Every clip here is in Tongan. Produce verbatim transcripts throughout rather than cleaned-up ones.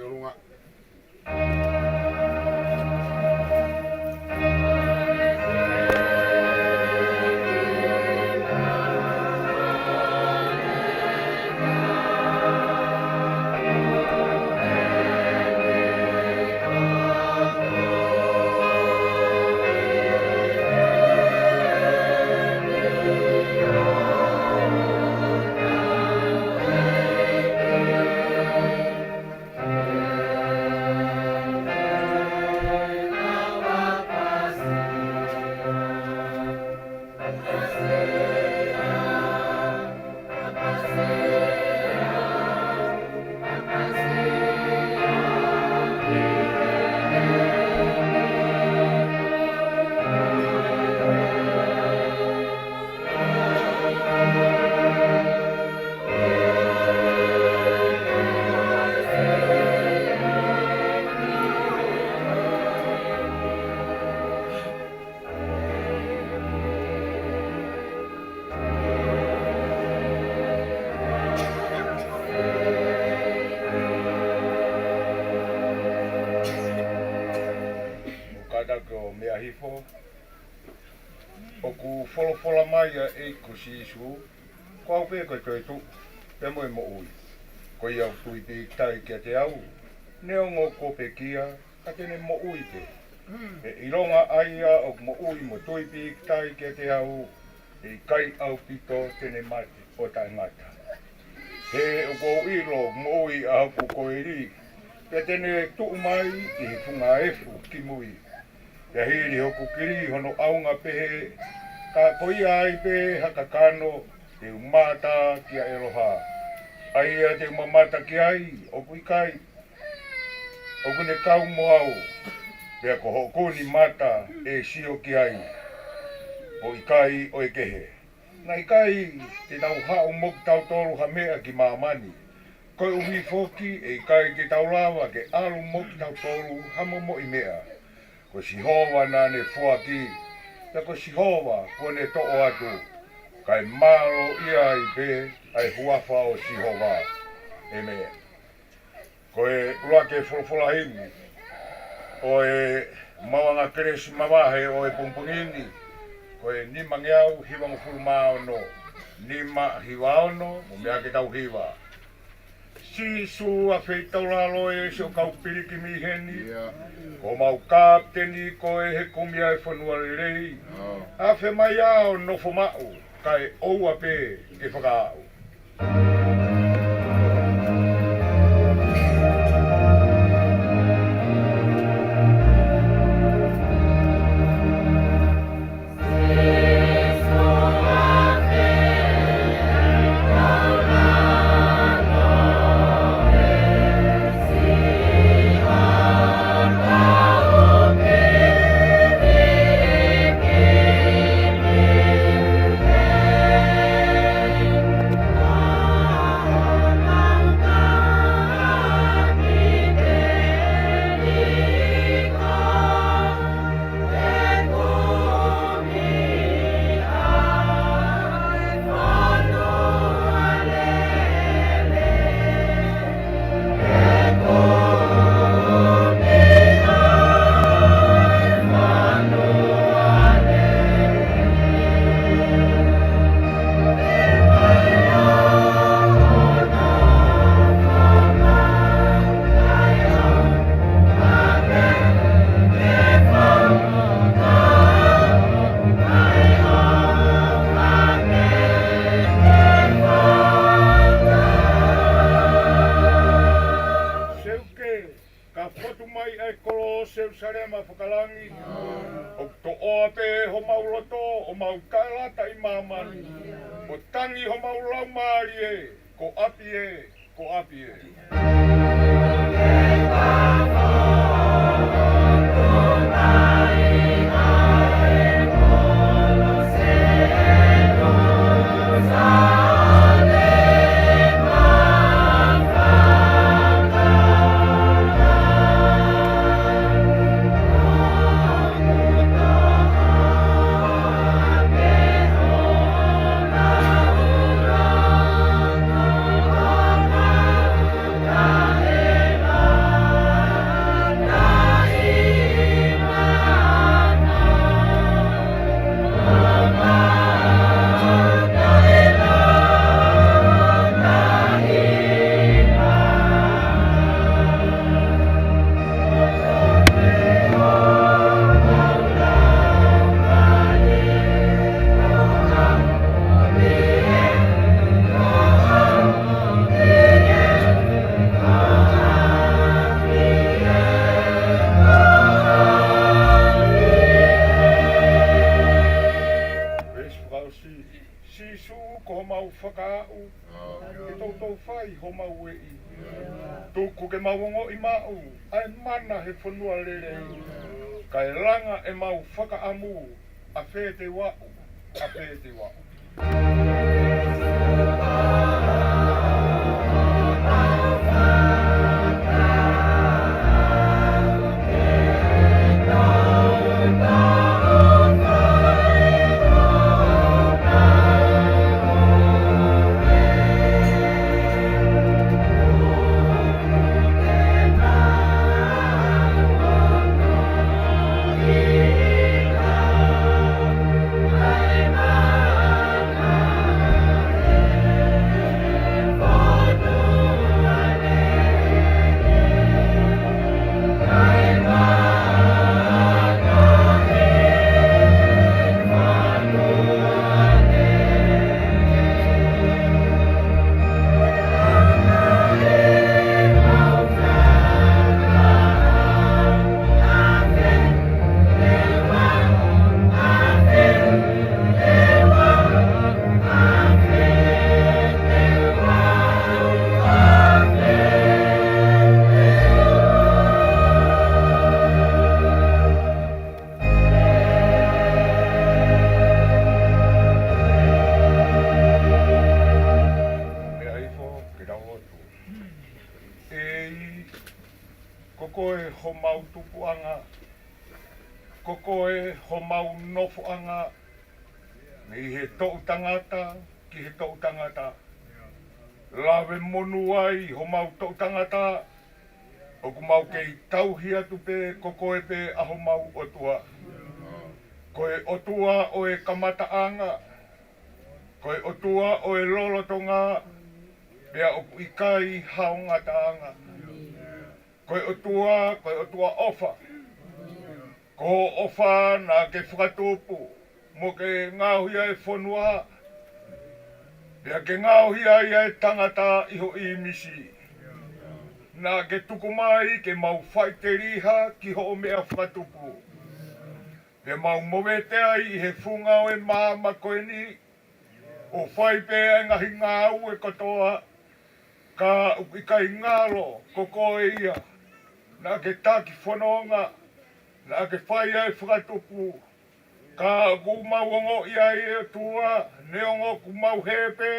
Lunga. Mou kātaki ʻo meʻa hifo. ʻOku folofola mai ʻa e ʻEiki ko Sīsū, ko au pē ko e toetuʻu, pea mo e moʻui. Ko ia ʻoku tui pīkitai kiate au, neongo kuo pekia, ka te ne moʻui pē. He ʻilonga ʻa ia ʻoku moʻui mo tui pīkitai kiate au, ʻe ʻikai ʻaupito te ne mate ʻo taʻengata. He ʻoku ou ʻilo ʻoku moʻui ʻa hoku koeli, pea te ne tuʻu mai ʻi he funga efu ki mui. Pea hili hoku kili hono ʻaunga pehē, ka ko ia ai pē ha kakano, te u mamata kia ʻEloha. ʻA ia te u mamata ki ai, ʻoku ʻikai, ʻoku ne kau mo au, pea ko hoku ni mata ʻe sio ki ai, ʻo ʻikai ʻo e kehe. Naʻe ʻikai te tau haʻu mo kitautolu ha meʻa ki māmani. Koeʻuhi foki ʻe ʻikai te tau lava ke ʻalu mo kitautolu ha momoʻi meʻa. Ko Sihova naʻa ne foaki, pea ko Sihova kuo ne toʻo atu. Kae mālō ia ai pē ʻa e huafa ʻo Sihova. ʻĒmeni. Ko e ʻuluaki folofola himi ʻo e maʻuʻanga kelesi mavahe ʻo e pongipongi ni, ko e nimangeau hivangofulu mā ono, nima hiva ono, mou meʻa ke tau hiva. Sīsū ʻa e feitaulalo ē, siʻo kau pilikimi heni, ko homau kapiteni koe he kumi ʻa e fonua lelei. Afe mai ā ʻo nofo maʻu, kae ʻoua pē ke fakaaʻu. Seuke, ka fotu mai ʻa e kolo ʻo Selusalema fakalangi. ʻOku toʻoa pē homau loto, ʻo mau kaelata ʻi māmani. ʻO tangi homau laumālie, ko ʻapi ē, ko ʻapi ē. Mau ongoʻi maʻu ʻa e mana he fonua lelei, kae langa ʻemau fakaʻamu, ʻa fē te u aʻu, ʻa fē te u aʻu. Meʻa hifo ke tau lotu. ʻEiki, ko koe homau tupuʻanga, ko koe homau nofoʻanga, mei he toʻu tangata ki he toʻu tangata. Lave monū ai homau toʻu tangata, ʻoku mau kei tauhi atu pē ko koe pē ʻa homau ʻOtua. Ko e ʻOtua ʻo e kamataʻanga, ko e ʻOtua ʻo e lolotonga, pea ʻoku ʻikai hao ngataʻanga. Ko e ʻOtua, ko e ʻOtua ʻofa. Ko hoʻo ʻofa naʻa ke fakatupu mo ke ngaohi ʻa e fonua, pea ke ngaohi ai ʻa e tangata ʻi ho ʻīmisi. Naʻa ke tuku mai ke mau faʻiteliha ki hoʻo meʻa fakatupu, pea mau movete ai ʻi he funga ʻo e maama ko eni, ʻo fai pē ʻa e ngaahi ngāue kotoa, ka ʻoku ʻikai ngalo ko koe ia. Naʻa ke taki fononga, naʻa ke fai ʻa e fakatupu, ka ʻoku mau ongoʻi ai ʻe ʻOtua, neongo ʻoku mau hē pē,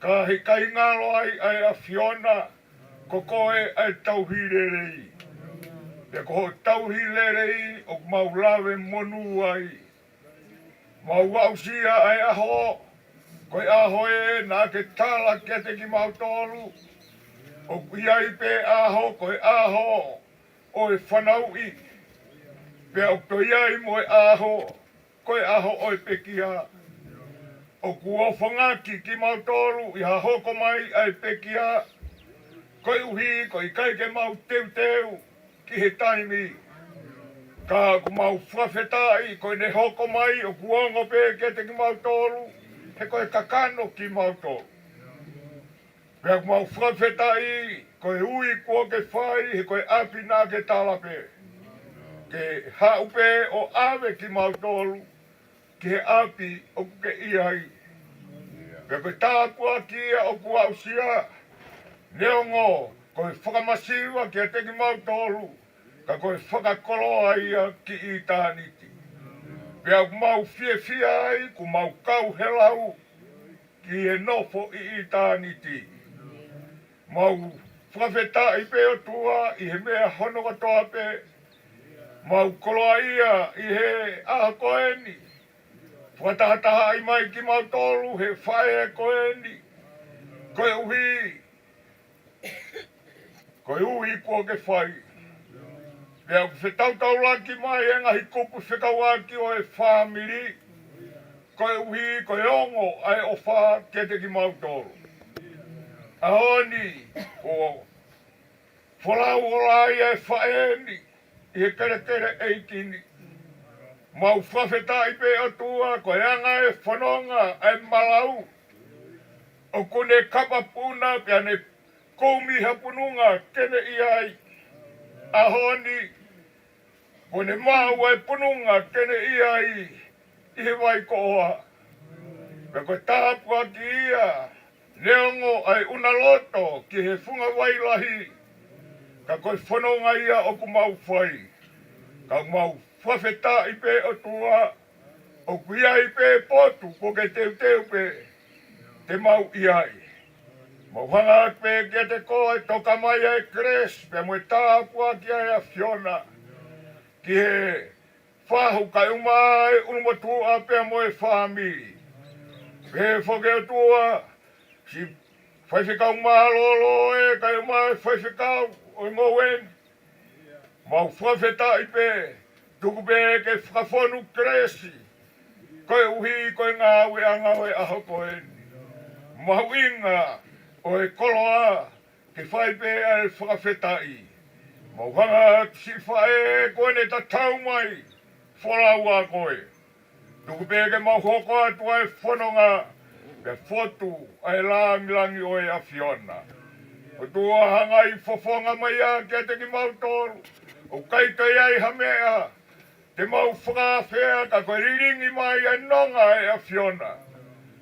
ka heʻikai ngalo ai ʻa e ʻAfiona, ko koe ʻa e tauhi lelei. Pea ko hoʻo tauhi lelei ʻoku mau lave monū ai. Mau aʻusia ʻa e ʻaho, ko e ʻaho ē naʻa ke tala kiate kimautolu, ʻoku ʻi ai pē ʻaho, ko e ʻaho ʻo e fanauʻi, pea ʻoku toe ʻi ai mo e ʻaho, ko e ʻaho ʻo e pekia. ʻOku ofongaki kimautolu ʻi ha hoko mai ʻa e pekia, koeʻuhi ko e ʻikai ke mau teuteu ki he taimi. Ka ʻoku mau fakafetaʻi ko ʻene hoko mai ʻoku ongo pē kiate kimautolu, he ko e kakano kimautolu. Pea ʻoku mau fakafetaʻi ko e ui kuo ke fai, he ko e ʻapi naʻa ke tala pē ke haʻu pē ʻo ʻave kimautolu ki he ʻapi ʻoku ke ʻi ai. Pea ko e tāpuaki ia ʻoku aʻusia, neongo ko e fakamasiva kiate kimautolu, ka ko e fakakoloa ia ki ʻitāniti. Pea ʻoku mau fiefia ai, ʻoku mau kau he lau ki he nofo ʻi ʻitāniti. Mau fakafetaʻi pē ʻOtua ʻi he meʻa hono kotoa pē. Mau koloaʻia ʻi he ʻaho ko eni. Fakatahatahaʻi mai kimautolu he faʻē ko eni, koeʻuhi ko e ui kuo ke fai. Pea ʻoku fetautaulaki mai e ngaahi kupu fekauʻaki ʻo e fāmili, koeʻuhi ko e ongo ʻa e ʻofa kiate kimautolu. ʻAho ni, ʻoku folau ola ai e faʻē ni ʻi he kelekele ʻeiki ni. Mau fakafetaʻi pē ʻOtua ko e anga e fononga ʻa e malau. ʻOku ne kapa puna pea ne kumi ha pununga ke ne ʻi ai. ʻAho ni, kuo ne maʻu ʻa e pununga ke ne ʻi ai ʻi he vai koʻoa. Pea ko e tāpuaki ia, neongo ʻa e ʻuna loto ki he funga vai lahi, ka ko e fononga ia ʻoku mau fai. Ka mau fakafetaʻi pē ʻOtua, ʻoku ʻi ai pē potu kuo ke teuteu pē te mau ʻi ai. Mau hanga atu pē kiate koe ʻo toka mai ʻa e kelesi pea mo e tāpuaki ʻa e ʻAfiona ki he fahu kae ʻumaʻā e ʻulumotuʻa pea mo e fāmili. Pehē foki ʻOtua, siʻi faifekau mālōlō ē kae ʻumaʻā e faifekau ʻo e ngoue ni. Mau fakafetaʻi pē, tuku pē ke fakafonu kelesi, koeʻuhi ko e ngāueʻanga ʻo e ʻaho ko eni. Mahuʻinga ʻo e koloa, ke fai pē ʻa e fakafetaʻi. Mau hanga atu siʻi faʻē ko eni ʻe tatau mai, folau ʻa koe. Tuku pē ke mau hoko atu ʻa e fononga, pea fotu ʻa e langilangi ʻo e ʻAfiona. ʻOtua, hanga ʻo fofonga mai ā kiate kimautolu, ʻoku ʻikai toe ʻi ai ha meʻa te mau fakaafeʻi ka ko e lilingi mai ʻa e nonga ʻa e ʻAfiona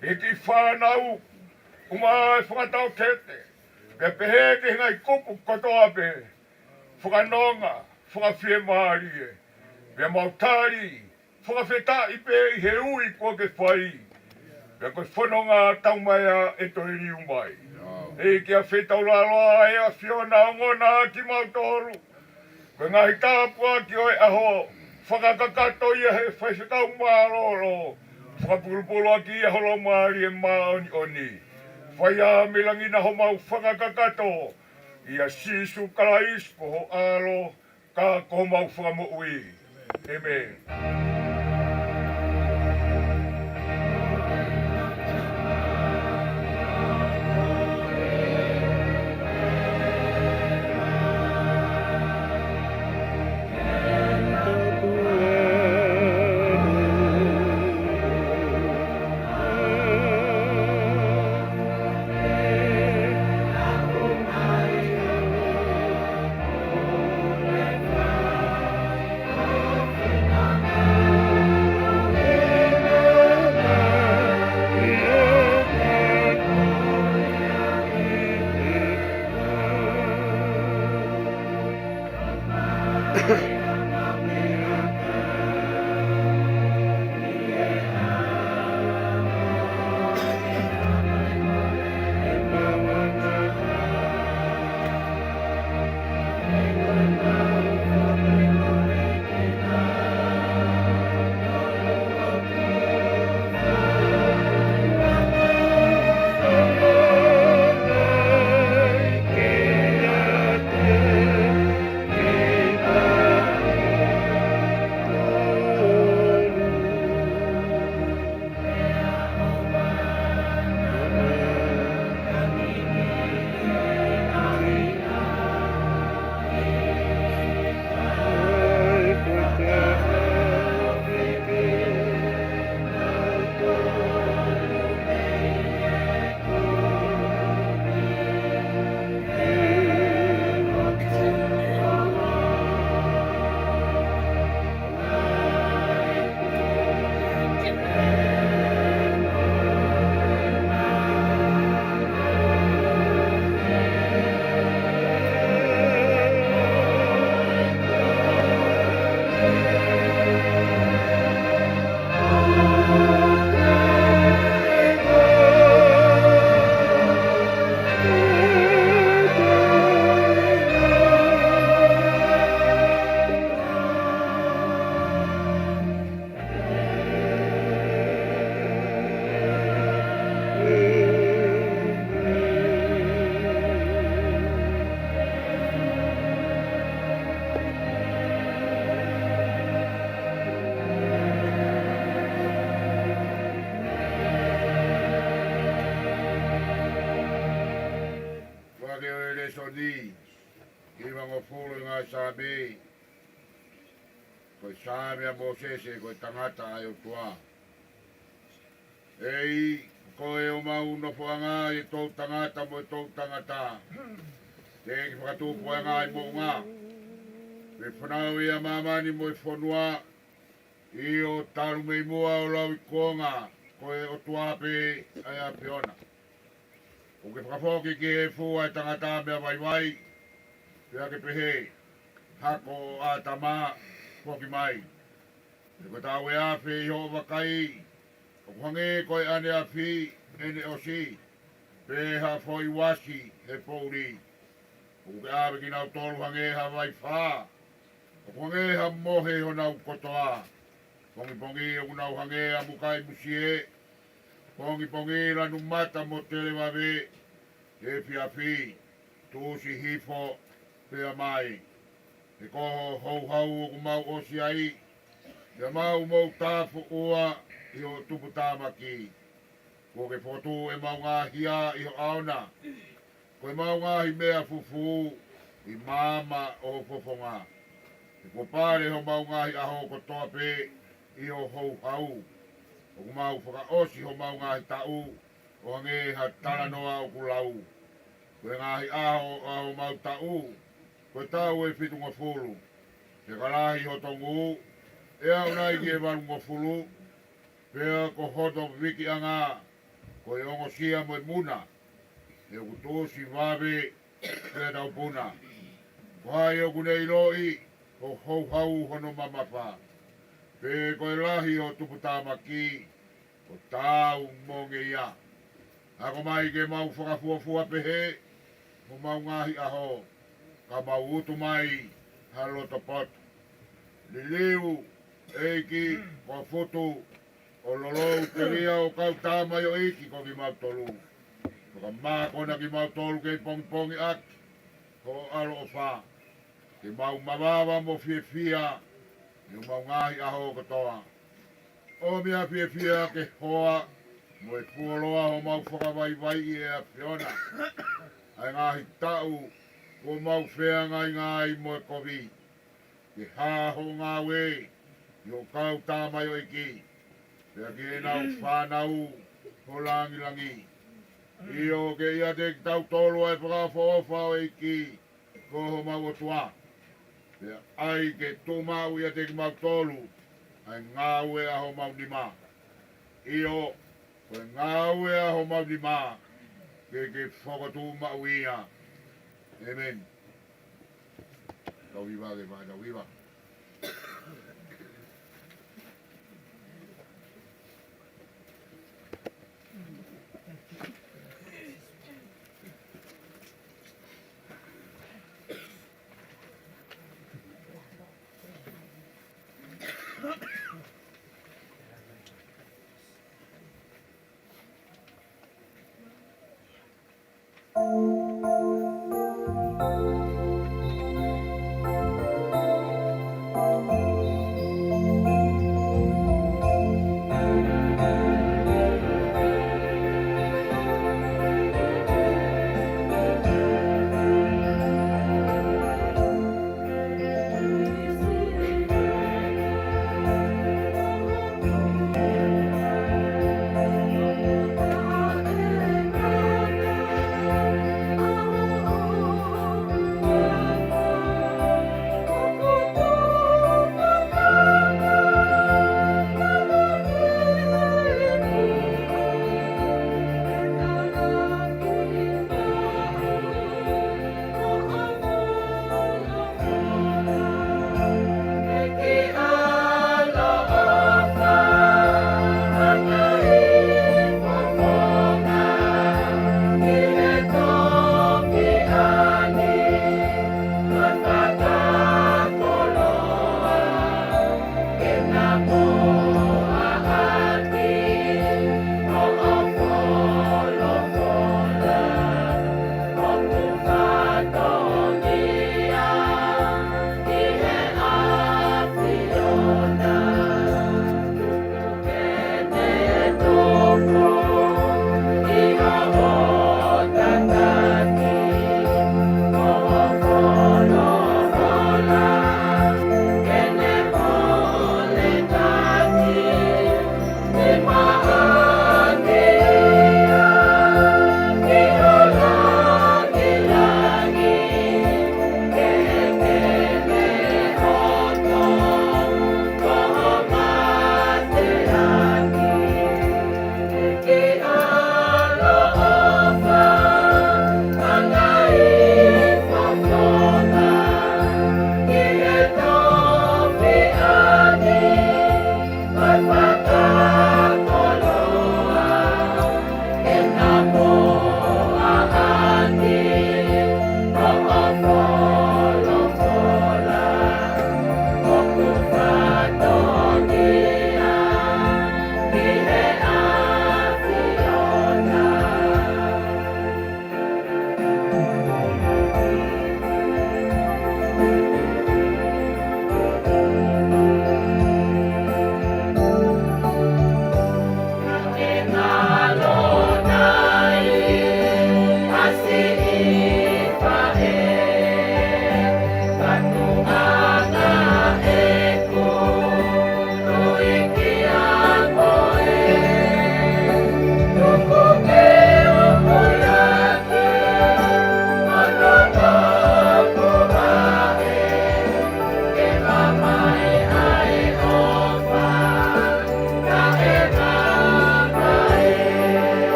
ki he kiʻi fānau, ʻumaʻā e fakataʻokete, pea pehē ki he ngaahi kupu kotoa pē, fakanonga, fakafiemālie, pea mau tali fakafetaʻi pē ʻi he ui kuo ke fai, pea ko e fononga taumaiā ʻe toe liliu mai. ʻEiki, ʻa e fetaulaloa ʻa e ʻAfiona ongona kimautolu. Ko e ngaahi tāpuaki ʻo e ʻaho, fakakakato ia ʻe he faifekau mālōlō, fakapulupulu ʻaki ia ho Laumālie Māʻoniʻoni. Fai ā mei langi na homau fakakakato, ʻia Sīsū Kalaisi ko ho ʻAlo, ka ko homau Fakamoʻui. ʻĒmeni. Vahe ʻo e lēsoni, hivangofulu ʻi he ngaahi Saame, ko e Saame ʻa Mōsese, ko e tangata ʻa e ʻOtua. ʻEiki, ko koe homau nofoʻanga ʻi he toʻutangata mo e toʻutangata. Teʻeki fakatupu ʻa e ngaahi moʻunga, pe fanauʻi ʻa māmani mo e fonua, ʻio, talu mei muʻa ʻo lauikuonga, ko e ʻOtua pē ʻa e ʻAfiona. ʻOku ke fakafoki ki he efu ʻa e tangata meʻa vaivai, Pea ke pehē, Hako ʻo ʻĀtama, foki mai. He ko e taʻu ʻe afe ʻi hoʻo vakai, ʻoku hangē ko e ʻaneafi ʻene ʻosi, pe ha foʻi uasi he poʻuli. ʻOku ke ʻave kinautolu hangē ha vaifā, ʻoku hangē ha mohe honau kotoa. Pongipongi ʻoku nau hangē ha mukaʻi musie, pongipongi lanu mata mo televave, efiafi tuʻusi hifo pea mai. He ko hoʻo houhau ʻoku mau ʻosi ai, pea mau mou tāfuʻua ʻi hoʻo tuputāmaki. Kuo ke fokotuʻu ʻemau ngaahi hia ʻi ho ʻao na, ko ʻemau ngaahi meʻa fufū ʻi maama ʻo ho fofonga. He kuo pale homau ngaahi ʻaho kotoa pē ʻi ho houhau. ʻOku mau fakaʻosi homau ngaahi taʻu ʻo hangē ha talanoa ʻoku lau. Ko e ngaahi ʻaho ʻo homau taʻu, ko e taʻu ʻe fitungofulu. He ka lahi hoto ngū, ʻe aʻu nai ki he valungofulu? Pea ko hoto vikiʻanga, ko e ongosia mo e muna, he ʻoku tuʻusi vave pea taupuna. Ko hai ʻoku ne ʻiloʻi ho houhau hono mamafa, pe ko e lahi ho tuputāmaki, ko taau mo ngeia. Ako mai ke mau fakafuofua pehē homau ngaahi ʻaho, ka mau utu mai ha loto poto. Liliu, ʻEiki, ko e futu ʻo lolou telia ʻo kau tamaioʻeiki ko kimautolu. Fakamākona kimautolu kei pongipongi ʻaki ho ʻaloʻofa, ke mau mavava mo fiefia ʻi homau ngaahi ʻaho kotoa. ʻOmi ha fiefia ke hoa mo e fuoloa homau fakavaivaiʻi ʻe ʻAfiona ʻa e ngaahi taʻu kuo mau feangainga ai mo e kovi. Ke hā hoʻo ngāue ʻi hoʻo kau tamaioʻeiki, pea ki heʻenau fānau ho langilangi. ʻIo, ke ʻiate kitautolu ʻa e fakaʻofoʻofa ʻo e ʻEiki ko homau ʻOtua, pea ʻai ke tuʻumaʻu ʻiate kimautolu ʻa e ngāue ʻa homau nima. ʻIo, ko e ngāue ʻa homau nima ke ke fokotuʻu maʻu ia. ʻĒmeni. Tau hiva ke fai, tau hiva.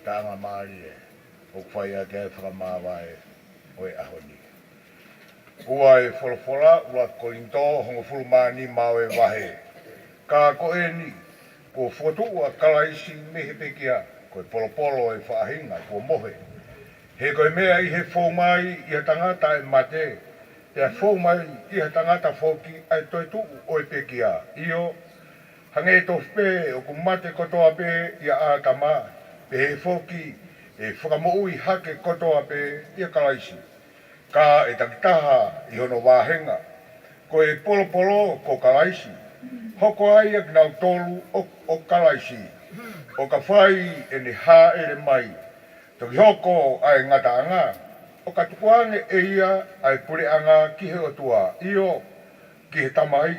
ʻanga mālie ʻoku fai ʻaki ʻa e fakamāvae ʻo e ʻaho ni. ʻUa e folofola, ʻuluaki Kolinitō, hongofulu mā nima ʻo e vahe. Ka ko eni, kuo fokotuʻu ʻa Kalaisi mei he pekia, ko e polopolo ʻo e faʻahinga kuo mohe. He ko e meʻa ʻi he fou mai ʻi ha tangata ʻa e mate, pea fou mai ʻi ha tangata foki ʻa e toetuʻu ʻo e pekia. ʻIo, hangē tofu pē ʻoku mate kotoa pē ʻia ʻĀtama, pehē foki ʻe fakamoʻui hake kotoa pē ʻia Kalaisi. Ka ʻe takitaha ʻi hono vāhenga, ko e polopolo ko Kalaisi. Hoko ai ʻa kinautolu ʻo, ʻo Kalaisi, ʻo ka fai ʻene hāʻele mai. Toki hoko ʻa e ngataʻanga, ʻo ka tukuange ʻe ia ʻa e puleʻanga ki he ʻOtua, ʻio, ki he Tamai,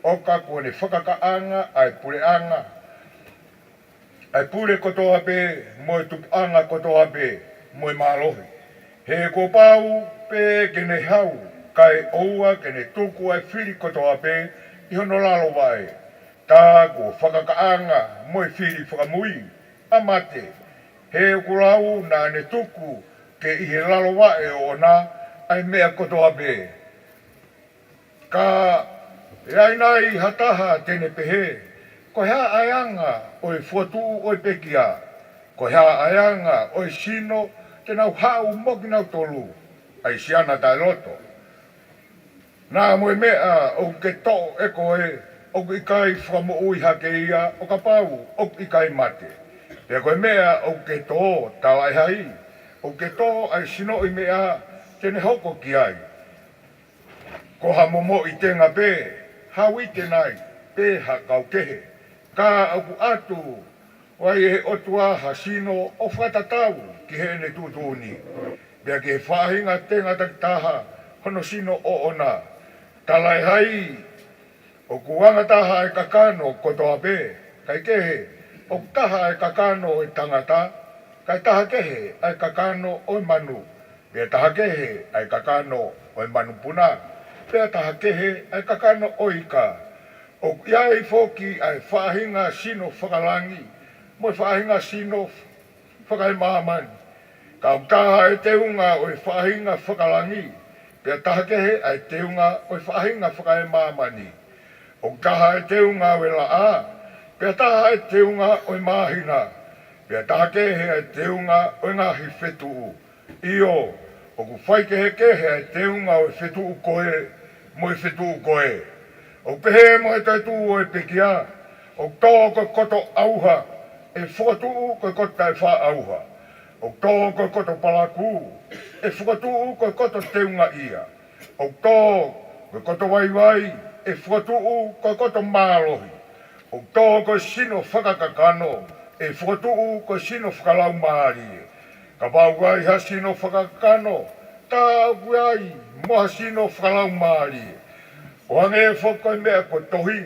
ʻo ka kuo ne fakakaʻanga ʻa e puleʻanga, ʻa e pule kotoa pē, mo e tupuʻanga kotoa pē, mo e mālohi. He kuo pau pē ke ne hau, kae ʻoua ke ne tuku ʻa e fili kotoa pē ʻi hono lalo vaʻe. Tā kuo fakakaʻanga mo e fili fakamui ʻa mate. He ʻoku lau naʻa ne tuku ke ʻi he lalo vaʻe ʻoʻona ʻa e meʻa kotoa pē. Ka ʻe ai nai ha taha te ne pehē, ko e hā ʻa e anga ʻo e fokotuʻu ʻo e pekia? Ko e hā ʻa e anga ʻo e sino te nau haʻu mo kinautolu, ʻa e siana taʻeloto? Naʻa mo e meʻa ʻoku ke toʻo ʻe koe ʻoku ʻikai fakamoʻui hake ia ʻo kapau ʻoku ʻikai mate. Pea ko e meʻa ʻoku ke tō, talaʻehai ʻoku ke tō ʻa e sinoʻi meʻa te ne hoko ki ai. Ko ha momoʻi tenga pē, ha uite nai, pe ha kau kehe, ka ʻoku ʻatu ʻo ʻai ʻe he ʻOtua ha sino ʻo fakatatau ki heʻene tuʻutuʻuni, pea ki he faʻahinga tenga takitaha hono sino ʻoʻona. Talaʻehai ʻoku angataha ʻa e kakano kotoa pē, kae kehe, ʻoku taha ʻa e kakano ʻo e tangata, kae taha kehe ʻa e kakano ʻo e manu, pea taha kehe ʻa e kakano ʻo e manupuna, pea taha kehe ʻa e kakano ʻo e ika. ʻOku ʻi ai foki ʻa e faʻahinga sino fakalangi, mo e faʻahinga sino fakaemāmani. Ka ʻoku taha ʻa e teunga ʻo e faʻahinga fakalangi, pea taha kehe ʻa e teunga ʻo e faʻahinga fakaemāmani. ʻOku taha ʻa e teunga ʻo e laʻā, pea taha ʻa e teunga ʻo e māhina, pea taha kehe ʻa e teunga ʻo e ngaahi fetuʻu. ʻIo, ʻoku faikehekehe ʻa e teunga ʻo e fetuʻu ko ē mo e fetuʻu ko ē. ʻOku pehē mo e toetuʻu ʻo e pekia, ʻoku tō ko e koto ʻauha, ʻe fokotuʻu ko e koto taʻefaʻaʻauha. ʻOku tō ko e koto palakū, ʻe fokotuʻu ko e koto teungaʻia. ʻOku tō ko e koto vaivai, ʻe fokotuʻu ko e koto mālohi. ʻOku tō ko e sino fakakakano, ʻe fokotuʻu ko e sino fakalaumālie. Kapau ʻoku ai ha sino fakakakano, tā ʻoku ai mo ha sino fakalaumālie. ʻO hangē foki ko e meʻa kuo tohi,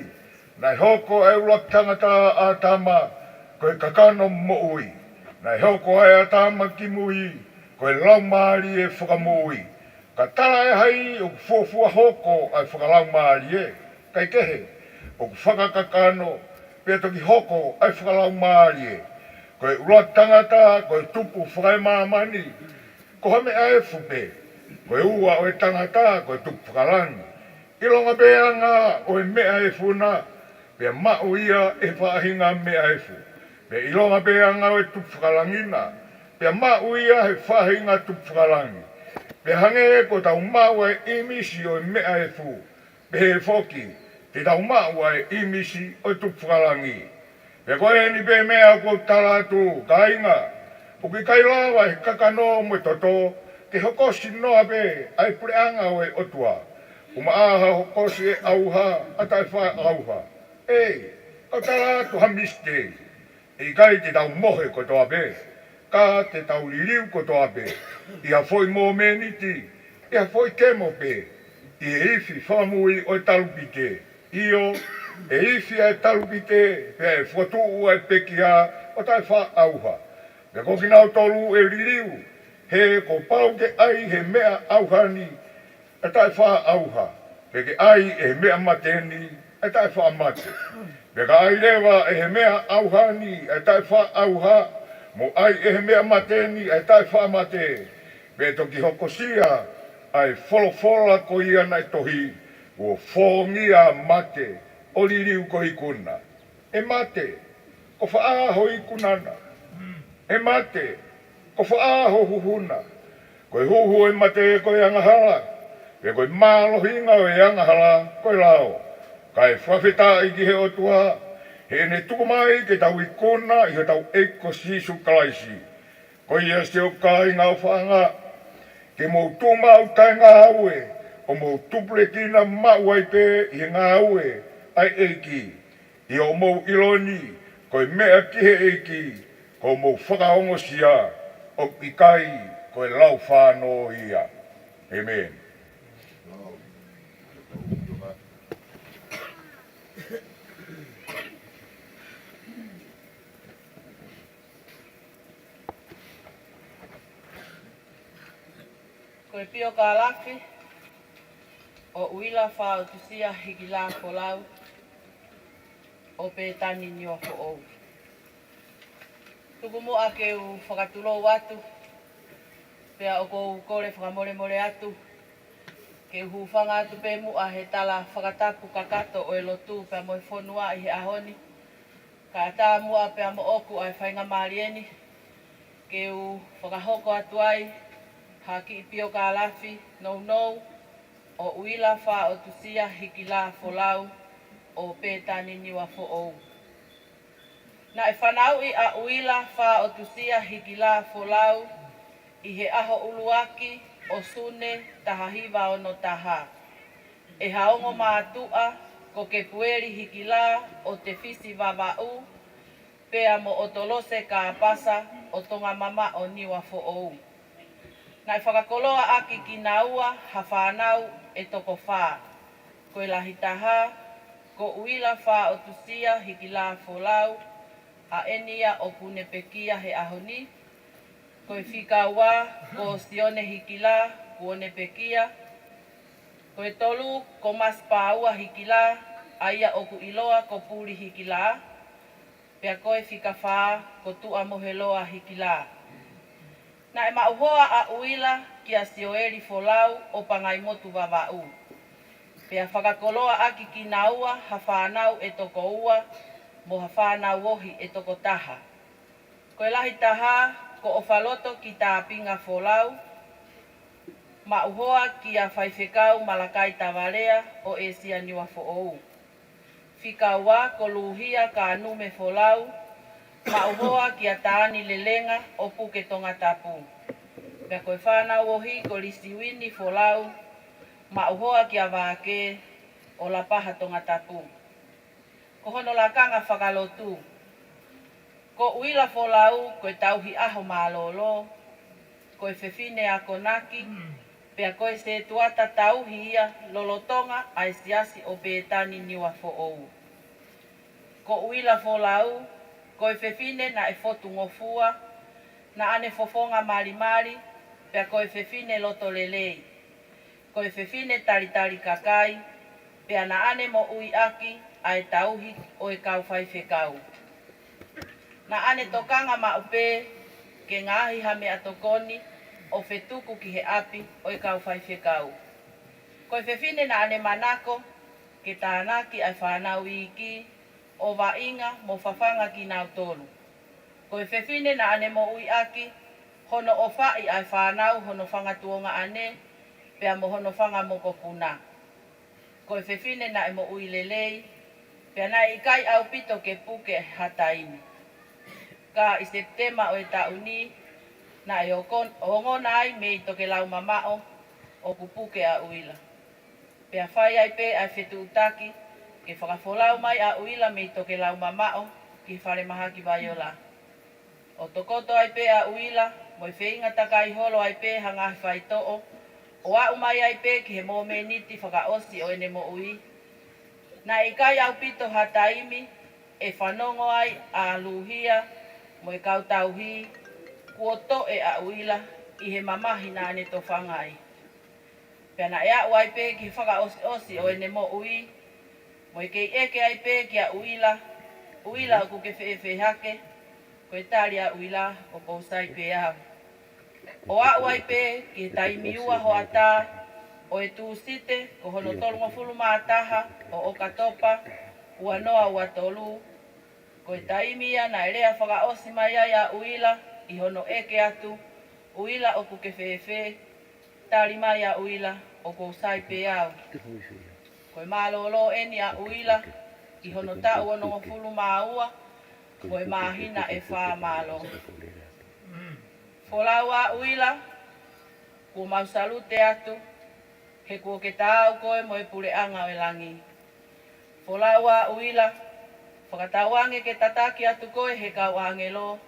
naʻe hoko ʻa e ʻuluaki tangata ʻa ʻĀtama ko e kakano moʻui. Naʻe hoko ʻa ʻĀtama ki mui ko e laumālie fakamoʻui. Ka talaʻehai ʻoku fuofua hoko ʻa e fakalaumālie, kae kehe, ʻoku fakakakano, pea toki hoko ʻa e fakalaumālie. Ko e ʻuluaki tangata ko e tupu fakaemāmani, ko ha meʻa efu pē. Ko e ua ʻo e tangata ko e tupu fakalangi. ʻIlonga pē anga ʻo e meʻa efu na, pea maʻu ia ʻe he faʻahinga meʻa efu. Pea ʻilonga pē anga ʻo e tupu fakalangi na, pea maʻu ia ʻe he faʻahinga tupu fakalangi. Pea hangē ko ʻetau maʻu ʻa e ʻīmisi ʻo e meʻa efu, pehē foki te tau maʻu ʻa e ʻīmisi ʻo e tupu fakalangi. Pea ko eni pē meʻa ʻoku ou tala atu, kāinga, ʻoku ʻikai lava ʻe he kakano mo e toto ke hokosi noa pē ʻa e puleʻanga ʻo e ʻOtua. ʻUmaʻā ha hokosi ʻe ʻauha ʻa taʻefaʻaʻauha. ʻEi, kau tala atu ha misiteli. ʻE ʻikai te tau mohe kotoa pē, ka te tau liliu kotoa pē, ʻi ha foʻi momeniti, ʻi ha foʻi kemo pē, ʻi he ifi fakamui ʻo e talupite. ʻIo, ʻe ifi ʻa e talupite, pea ʻe fokotuʻu ʻa e pekia ʻo taʻefaʻaʻauha. Pea ko kinautolu ʻe liliu, he kuo pau ke ʻai ʻe he meʻa ʻauha ni ʻa e taʻefaʻaʻauha, pea ke ʻai ʻe he meʻa mate ni ʻa e taʻefaʻamate. Pea ka ʻai leva ʻe he meʻa ʻauha ni ʻa e taʻefaʻaʻauha, Mo ʻai ʻe he meʻa mate ni ʻa e taʻefaʻamate, pea toki hokosia ʻa e folofola ko ia naʻe tohi, kuo fōngia mate ʻo liliu ko e ikuna. ʻE mate, ko fē ho ikuna na? ʻE mate, ko fē ho huhu na? Ko e huhu ʻo e mate ko e angahala, pea ko e mālohinga ʻo e angahala ko e lao. Kae fakafetaʻi ki he ʻOtua, heʻene tuku mai ke tau ikuna ʻi hotau ʻEiki ko Sīsū Kalaisi. Ko ia, siʻoku kāinga ʻofaʻanga, ke mou tuʻu maʻu taʻengāue, ʻo mou tupulekina maʻu ai pē ʻi he ngāue ʻa e ʻEiki, ʻi hoʻomou ʻilo ni ko e meʻa ki he ʻEiki, ko hoʻomou fakaongosia, ʻoku ʻikai ko e laufānō ia. ʻĒmeni. Ko e piokalafi ʻo ʻUila Faʻotusia Hikilā Folau, ʻo Pētani Niuafoʻou. Tuku muʻa ke u fakatulou atu, pea ʻoku ou kole fakamolemole atu, ke u hūfanga atu pē muʻa he tala fakatapu kakato ʻo e lotu pea mo e fonua ʻi he ʻaho ni. Kae ʻatā muʻa pea moʻoku ʻa e faingamālie ni, ke u fakahoko atu ai ha kiʻi piokalafi nounou ʻo ʻUila Faʻotusia Hikilā Folau, ʻo Pētani Niuafoʻou. Naʻe fanauʻi ʻa ʻUila Faʻotusia Hikilā Folau ʻi he ʻaho ʻuluaki ʻo Sune taha hiva ono taha, ʻe ha ongo mātuʻa ko Kepueli Hikilā ʻo Tefisi Vavaʻu, pea mo ʻOtolose Kāpasa ʻo Tongamamaʻo, Niuafoʻou. Naʻe fakakoloaʻaki kinaua ha fānau ʻe toko fā. Ko e lahi taha, ko ʻUila Faʻotusia Hikilā Folau, ʻa eni ia ʻoku ne pekia he ʻaho ni. Ko e fika ua, ko Sione Hikilā, kuo ne pekia. Ko e tolu, ko Masi Pāua Hikilā, ʻa ia ʻoku ʻiloa ko Puli Hikilā. Pea ko e fika fā, ko Tuʻamoheloa Hikilā. Naʻe maʻu hoa ʻa ʻUila kia Sioeli Folau ʻo Pangaimotu Vavaʻu. Pea fakakoloaʻaki kinaua ha fānau ʻe toko ua, mo ha fānau ohi ʻe toko taha. Ko e lahi taha, ko ʻOfaloto ki Tāpinga Folau, maʻu hoa kia Faifekau Malakai Tavalea ʻo ʻĒsia, Niuafoʻou. Fika ua, ko Luhia Kanume Folau, maʻu hoa kia Taani Lelenga ʻo Puke, Tongatapu. Pea ko e fānau ohi, ko Lisiuini Folau, maʻu hoa kia Vake ʻo Lapaha, Tongatapu. Ko hono lakanga fakalotu. Ko ʻUila Folau ko e tauhi ʻaho mālōlō, ko e fefine akonaki, pea ko e sētuata tauhi ia lolotonga ʻa e siasi ʻo Pētani, Niuafoʻou. Ko ʻUila Folau ko e fefine naʻe fotungofua, naʻa ne fofonga malimali, pea ko e fefine loto lelei. Ko e fefine talitali kakai, pea naʻa ne moʻuiʻaki ʻa e tauhi ʻo e kau faifekau. Naʻa ne tokanga maʻu pē ke ngaahi ha meʻatokoni ʻo fetuku ki he ʻapi ʻo e kau faifekau. Ko e fefine naʻa ne manako ke tānaki ʻa e fānau iiki, ʻo vaʻinga mo fafanga kinautolu. Ko e fefine naʻa ne moʻuiʻaki hono ʻofaʻi ʻa e fānau hono fanga tuongaʻane, pea mo hono fanga mokopuna. Ko e fefine naʻe moʻui lelei, pea naʻe ʻikai ʻaupito ke puke ha taimi. Ka ʻi Sepitema ʻo e taʻu ni, naʻe oko-, ongona ai mei Tokelau mamaʻo ʻoku puke ʻa ʻUila. Pea fai ai pē ʻa e fetuʻutaki ke fakafolau mai ʻa ʻUila mei Tokelau mamaʻo ki he falemahaki Vaiola. ʻO tokoto ai pē ʻa ʻUila, mo e feinga takai holo ai pē ha ngaahi faitoʻo, ʻo aʻu mai ai pē ki he momeniti fakaʻosi ʻo ʻene moʻui. Naʻe ʻikai ʻaupito ha taimi ʻe fanongo ai ʻa Luhia mo e kau tauhi kuo toʻe ʻa ʻUila ʻi he mamahi naʻa ne tofanga ai. Pea naʻe aʻu ai pē ki he fakaʻosiʻosi ʻo ʻene moʻui, mo e kei ʻeke ai pē kia ʻUila, ʻUila, ʻoku ke fēfē hake? Ko e tali ʻa ʻUila, ʻoku ou sai pē au. ʻO aʻu ai pē ki he taimi ua hoʻatā ʻo e Tūsite, ko hono tolungofulu mā taha ʻo ʻOkatopa, ua noa ua tolu, ko e taimi ia naʻe lea fakaʻosi mai ai ʻa ʻUila ʻi hono ʻeke atu, ʻUila ʻoku ke fēfē? Tali mai ʻa ʻUila, ʻoku ou sai pē au. Ko e mālōlō eni ʻa ʻUila ʻi hono taʻu onongofulu mā ua, ko e māhina ʻe fā mālō. Folau ʻa ʻUila, kuo mau salute atu, he kuo ke taau koe mo e puleʻanga ʻo e langi. Folau ʻa ʻUila, fakatauange ke tataki atu koe he kau ʻāngelo,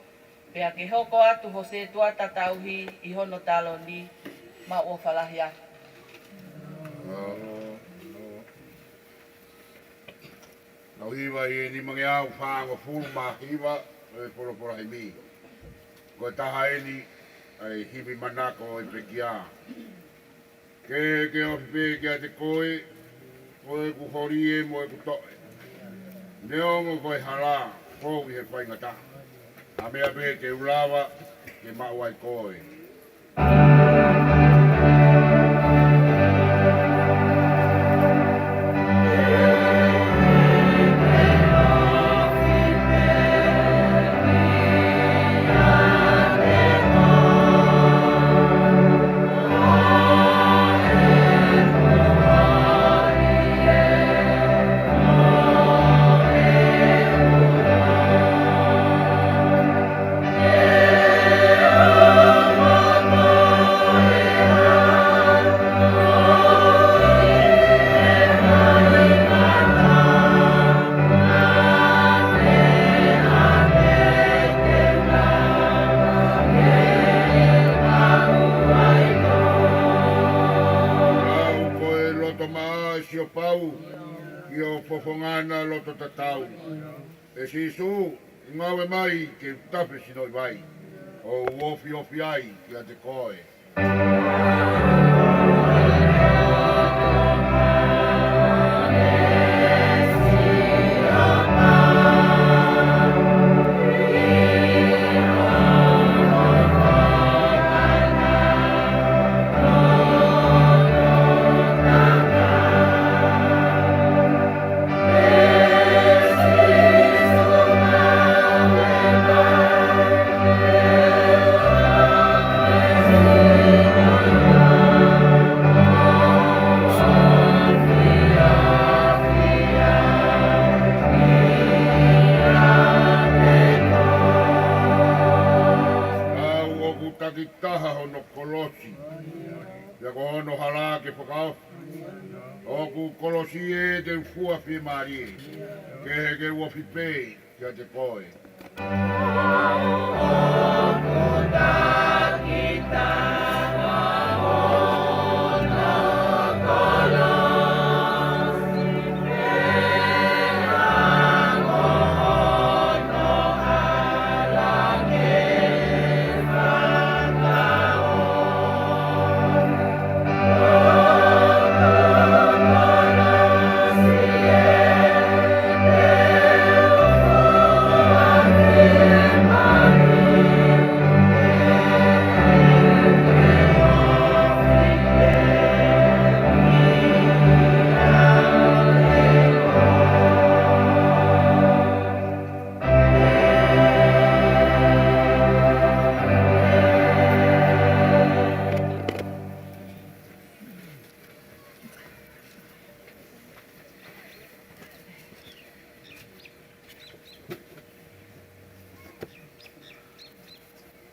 pea ke hoko atu ho sētuata tauhi ʻi hono taloni, mau ʻofa lahi atu. Lau hiva ʻi he nimangeau fāngofulu mā hiva ʻo e Folofola Himi. Ko e taha eni ʻa e himi manako ʻo e pekia. Ke ke ofi pē kiate koe, ko ʻeku holi ē mo ʻeku toʻe. Neongo ko e hala, kou ʻi he faingataʻa. ʻA e meʻa pē te u lava ke maʻu ai koe. Lau ko e loto maʻa Siopau, ʻi ho fofonga na loto tatau. ʻE Sīsū, ngāue mai ke u tafe sino ʻi vai, ʻo u ofiofi ai kiate koe. Lau ʻoku takitaha hono kolosi, pea ko hono hala ke fakaofi. ʻOku kolosi ē te u fua fiemālie, ke ke u ofi pē kiate koe.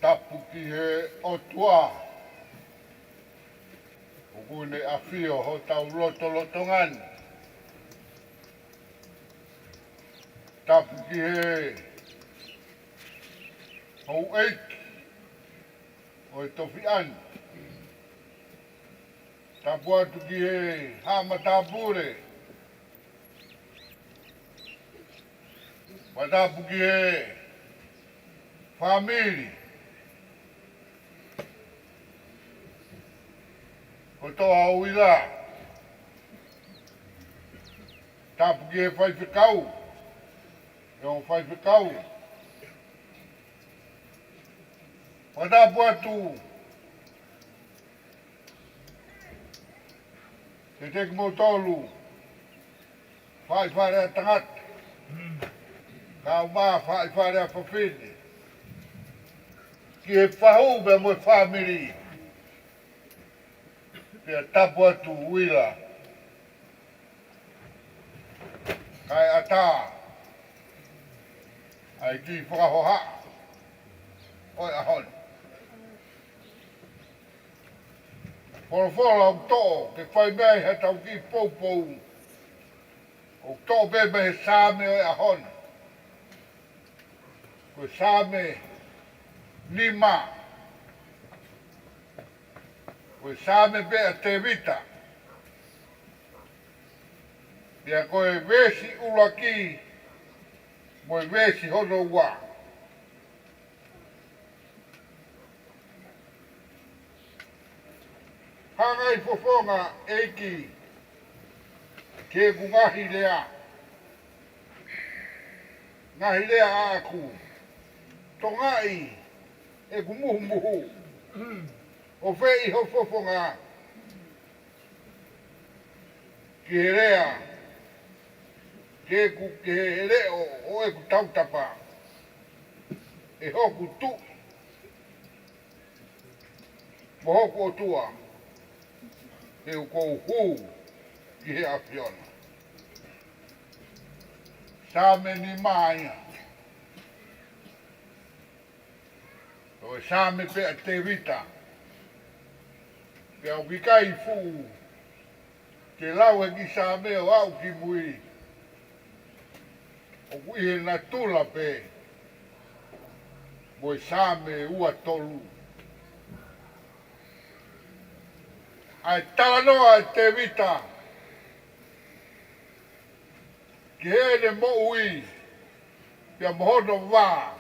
Tapu ki he ʻOtua, ʻoku ne ʻafio hotau lotolotonga ni. Tapu ki he houʻeiki ʻo e tofiʻa ni. Tapu atu ki he haʻa matāpule. Pea tapu ki he fāmili kotoa ʻo ʻUila. Tapu ki he faifekau, ʻe ʻo faifekau. Tapu atu kiate kimoutolu, faʻi fale ʻa tangata, kaeʻumaʻā faʻi fale ʻa fafine, ki he fahu pea mo e fāmili. Pea tapu atu Uila, kae ʻatā ʻa e kiʻi fakahohaʻa ʻo e ʻaho ni. Folofola ʻoku toʻo ke fai mei ai haʻatau kiʻi poupou, ʻoku toʻo pē mei he Saame ʻo e ʻaho ni. Ko e Saame nima. Ko e Saame pē ʻa Tēvita. Pea ko e veesi ʻuluaki mo e veesi hono ua. Hanga ʻe he fofonga, ʻEiki, ki heʻeku ngaahi lea, ngaahi lea ʻaʻaku. Tokangaʻi ʻeku muhumuhu. ʻOfeʻi ho fofonga ki he lea, ki heʻeku, ki he leʻo ʻo ʻeku tautapa, ʻe hoku Tuʻi mo hoku ʻOtua, he ʻoku ou hū ki he ʻAfiona. Saame nima ia. Ko e Saame pē ʻa Tēvita. Pea ʻoku ʻikai fuʻu ke lau e kiʻi Saame ʻo aʻu ki mui. ʻOku ʻi he natula pē mo e Saame ua tolu. ʻA e talanoa ʻa Tēvita ki heʻene moʻui, pea mo hono vā,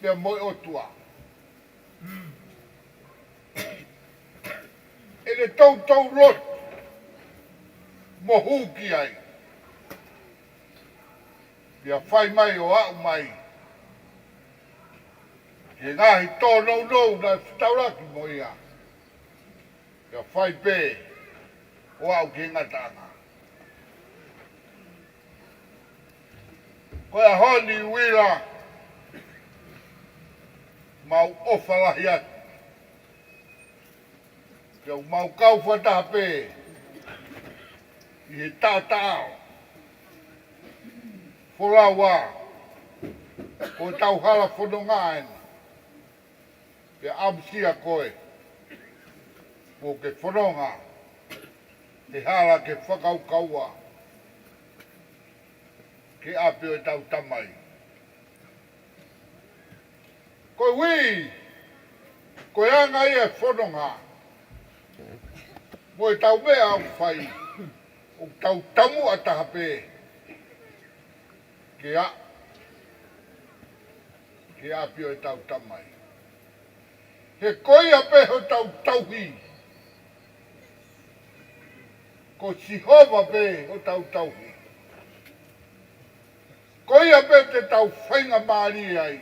pea mo e ʻOtua. ʻEne toutou lotu mo hū ki ai. Pea fai mai ʻo aʻu mai ki he ngaahi tōnounou naʻe fetaulaki mo ia. Pea fai pē ʻo aʻu ki he ngataʻanga. Ko e ʻaho ni Uila, mau ʻofa lahi atu. Pea mau kau fakataha pē ʻi he taʻataʻa ʻo e folau, ko e tau hala fononga ena. Pea ʻamusia koe, kuo ke fononga he hala ke fakakaukaua ki he ʻapi ʻo ʻetau Tamai. Koeʻuhi ko e anga ia e fononga mo ʻetau meʻa ʻoku fai, ʻoku tau taumuʻa taha pē ke aʻu ki he ʻapi ʻo ʻetau Tamai. He ko ia pē hotau tauhi. Ko Sihova pē hotau tauhi. Ko ia pē te tau faingamālie ai.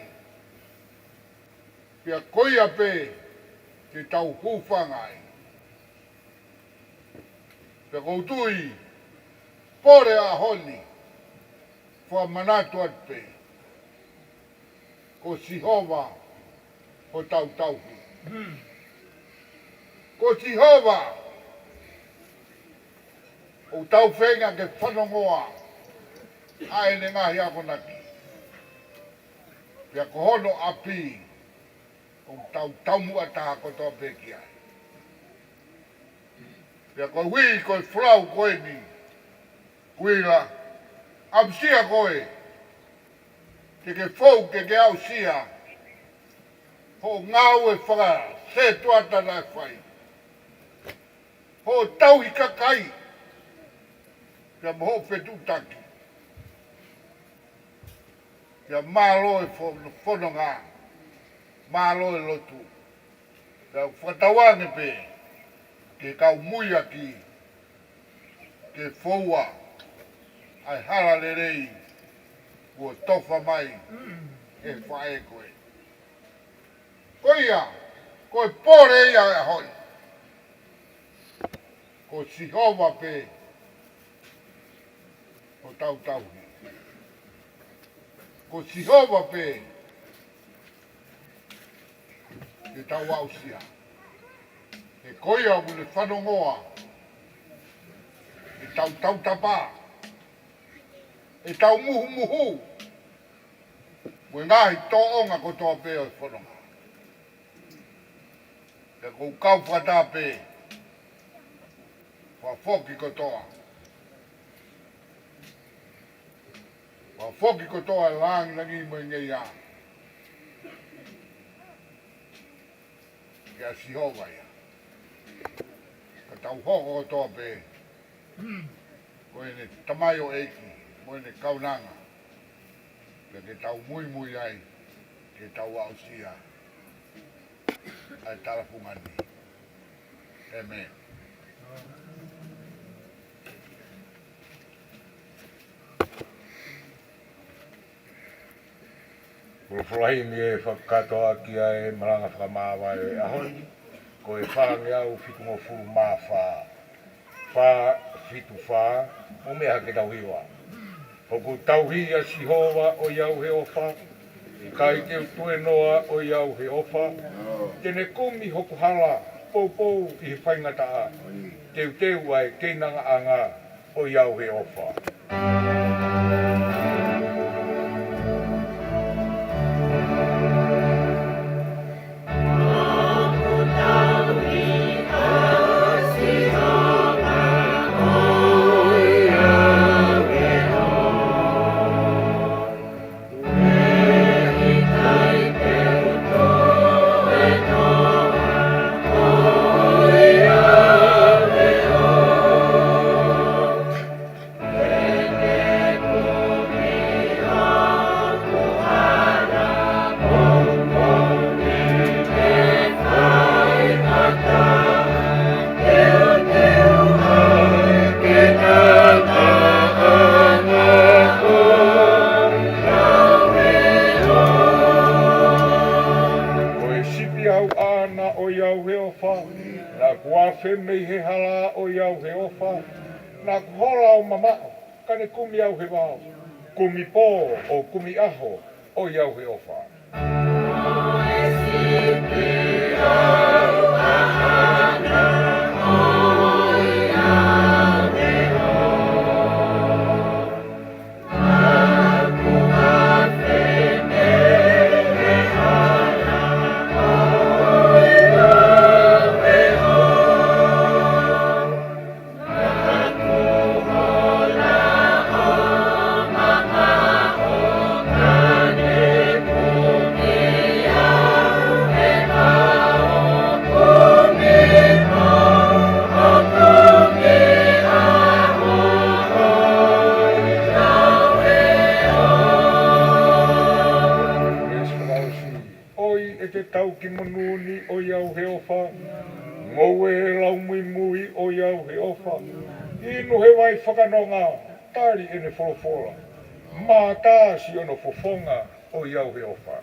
Pea ko ia pē te tau hūfanga ai. Pea ʻoku ou tui, pole ʻaho ni, fakamanatu atu pē, ko Sihova hotau tauhi. Ko Sihova ʻoku tau feinga ke fanongoa ʻa ʻene ngaahi akonaki. Pea ko hono ʻapi ʻoku tau taumuʻa taha kotoa pē ki ai. Pea koeʻuhi ko e folau ko eni, Uila, ʻamusia koe, ke ke fou, ke ke aʻusia hoʻo ngāue fakasētuata naʻe fai, hoʻo tauhi kakai, pea mo hoʻo fetuʻutaki. Pea mālō e fo-, fononga, mālō e lotu. Pea ʻoku fakatauange pē ke kau muiaki ke foua ʻa e hala lelei kuo tofa mai ʻe he faʻē ko ē. Ko ia, ko e pole ia ʻo e ʻaho ni. Ko Sihova pē ʻoku tau tauhi. Ko Sihova pē ke tau aʻusia. He ko ia ʻoku ne fanongoa ʻetau tautapa, ʻetau muhumuhu, mo e ngaahi tōʻonga kotoa pē ʻo e fononga. Pea ʻoku ou kau fakataha pē, fakafoki kotoa. Fakafoki kotoa e langilangi mo e ngeia kia Sihova ia. Ka tau hoko kotoa pē ko ʻene tamaioʻeiki mo ʻene kaunanga, pea ke tau muimui ai ke tau aʻusia ʻa e talafunga ni. ʻĒmeni. Ko e folofola ʻeni ʻe fakakakato ʻaki ʻa e malanga fakamāvae ʻo e ʻaho ni, ko e fāngeau fitungofulu mā fā, fā fitu fā, mou meʻa ke tau hiva. ʻOku tauhi ʻa Sihova ʻo ʻiate au he ʻofa, ʻikai te u tuenoa ʻo ʻiate au he ʻofa, te ne kumi hoku hala poupou ʻi he faingataʻa, teuteu ʻa e keinangaʻanga ʻo ʻiate au he ʻofa. Ko e sipi au ʻaʻana ʻo ʻiate au he ʻofa, naʻa ku afe mei he hala ʻo ʻiate au he ʻofa, naʻa ku hola ʻo mamaʻo, ka ne kumi au he vao, kumi pō ʻo kumi ʻaho ʻo ʻiate au he ʻofa. ʻOi ʻete tau ki monū ni ʻo ʻiate au he ʻofa, ngoue lau muimui ʻo ʻiate au he ʻofa, inu he vai fakanonga, tali ʻene folofola, mātā siʻono fofonga ʻo ʻiate au he ʻofa.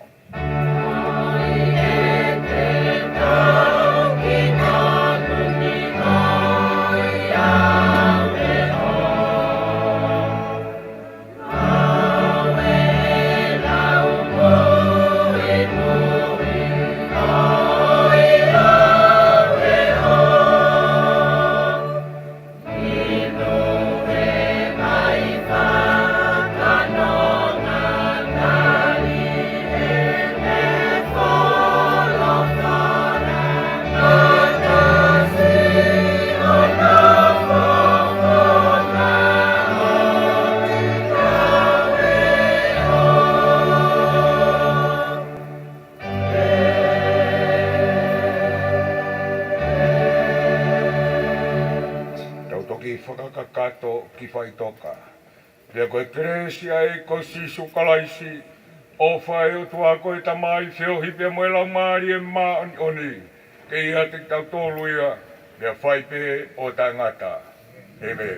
Tau toki fakakakato ki faʻitoka. Pea ko e kelesi ʻa e ʻEiki ko Sīsū Kalaisi, ʻofa ʻa e ʻOtua ko e Tamai, feohi pea mo e Laumālie Māʻoniʻoni, ke ʻiate kitautolu ia, pea fai pē ʻo taʻengata. ʻĒmeni.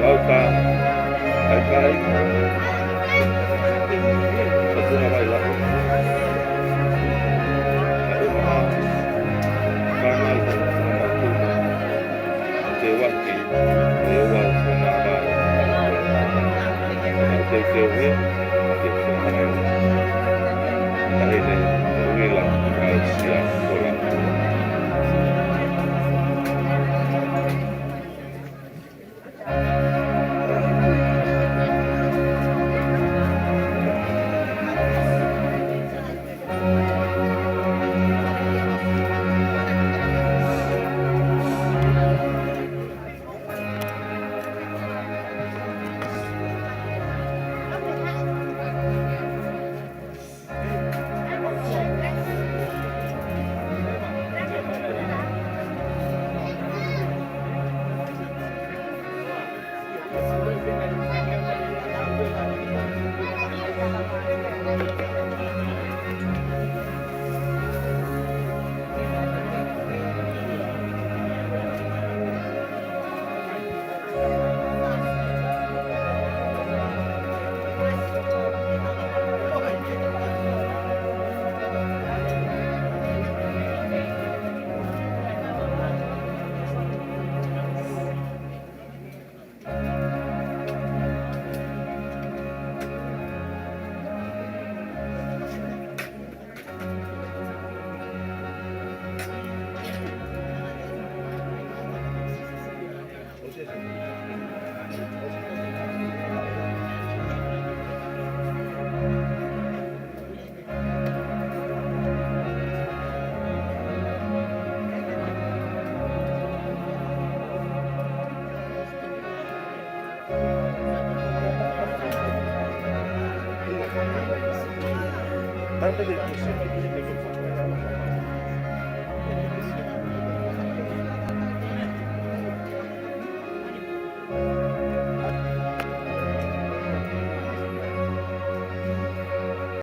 Lau ka, kai kai. Ka tuna vai lau. Ka tuna. Ka ngai ka tuna. Te waki, te wau ko na vai. Te te we, te te mai. Tahi te uila, ka sia, kola.